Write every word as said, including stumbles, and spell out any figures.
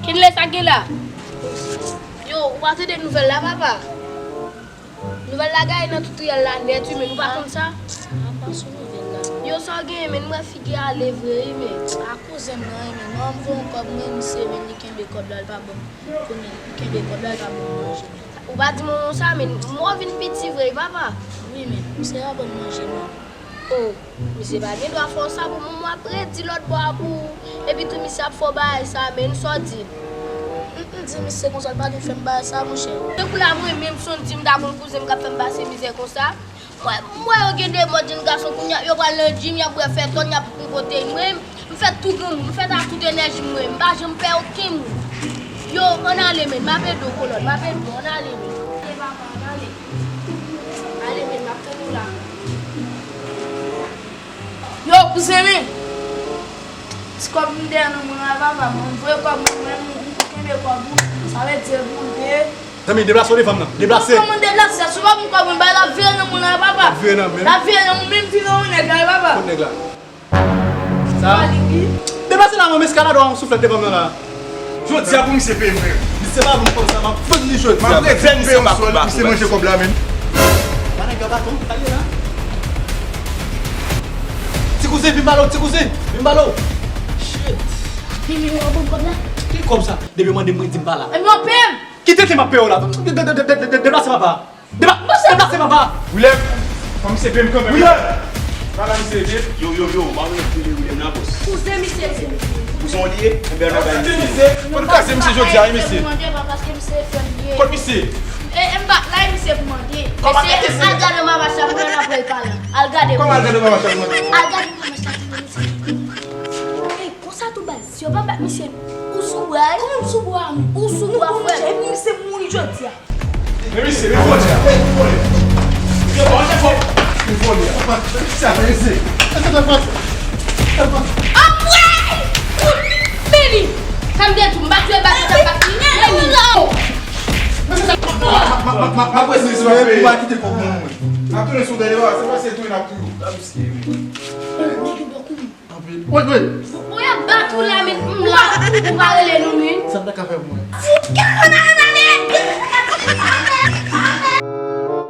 Kenley, sa k gen la? Yo, ou pa tande nouvèl la, papa? Nouvèl la gaye nan tout riyèl la nèt, wi, men nou pa konn sa. Apa sou nouvèl la? Yo, sa w genyen, men m wè figi ale vre, wi, men. A kouzen m nan, wi, men. Non, m voye yon kòb, mwen, misye, men li kenbe kòb la, li pa ban m. Kounye a, li kenbe kòb la, li pa ban m manje. Ou pa di manman w sa, men. Mwen vin piti vre, wi, papa. Wi, men. Misye pa ban m manje, non. Oh, misye pa gen dwa fè w sa pou mwen, mwen ap redi lòt bò a pou ou. Epi tou misye ap fè w bagay sa, men sa w di l. M, m di misye konsa, l pa dwe fè m bagay sa, monchè. Se pou la mwen menm, si w di m ta konn kouzen m k ap fè m pase mizè konsa. Mwen, mwen yo gen de mòd jenn gason kounye a, yo pral nan gym, y ap bwè fè tòn, y ap fè pwoteyin. Mwen, m fèt tou granmoun, m fèt ak tout enèji m, mwen, m pa janm pè okenn moun. Yo, ann ale, men, m ap ede w, kolòn, m ap ede w, ann ale, men. Ale, papa, ann ale. Ale, men, m ap tann ou la. Yo, kouzen men. Ti kòb m dèyè nan men w la, papa. Mwen voye kòb mwen, mwen, mwen kenbe kòb ou. Sa vle di boule. Zanmi, deplase w devan m nan. Deplase. Kòman deplase? Si w pa ban m kòb mwen, bay l ap vire nan men w la, papa. L ap vire nan men m? L ap vire nan men w, men m vire yon nèg la, papa. Kot nèg la? Sa? Deplase la, mwen, eskalade w a yon souflèt devan m nan la. Jodi a pou misye peye m, frè. Misye pa bon konsa, m ap vann li jodi a. M ap redi peye yon sòl, misye manje kòb la, men. Ba nèg la baton, sa l ye la? Ti kouzen, vin ba l, ti kouzen, vin ba l. Shit. Vin, vin, w ap ban m kòb la? Ki kòb sa? Depi w mande m, mwen di m pa la. Ebyen w ap peye m. Kite ke m ap peye w la. De-, de-, de-, de-, de-, deplase papa. Deba-, deplase papa. William, fò misye peye m kanmenm. William! Papa misye, yo, yo, yo, m ap rele William nan, bòs. Kouzen misye, se misye. Kouzen w li ye? Enben, ann al bay misye. Konn kraze misye jodi a, wi, mesye. Kot misye? E, e, m pa la, e misye pou mande. Kòman mesye, al gade mama sa pou mwen, apre l pale. Al gade. Kòman al gade mama sa pou mwen? Al gade mama sa pou mwen, mesye. Ey, konsa tou baz. Si yo pa bat misye, ou sou bwa, wi. Kòman m sou bwa, wi? Ou sou bwa, frè. Epi misye mouri jodi a. Men misye, men vòlè a, men vòlè. Yo, bon, se fò. Men vòlè a. Sa fè misye. Sa fè fas. Sa fè fas. Anmwey! Men li! Sa m te di w, m pa t dwe bat li, sa m bat li. Men li! M ap wè si misye pa peye. Ou pa kite kòb mwen, mwen. N ap tounen sou dèyè, se pa se tounen n ap tounen. Nèg yo bò kou. Anpil. Wi, wi. Ou y ap bat ou la, men m la, ou pa rele nou, men. Sa m ta ka fè pou mwen? Fout kè ann ale, ann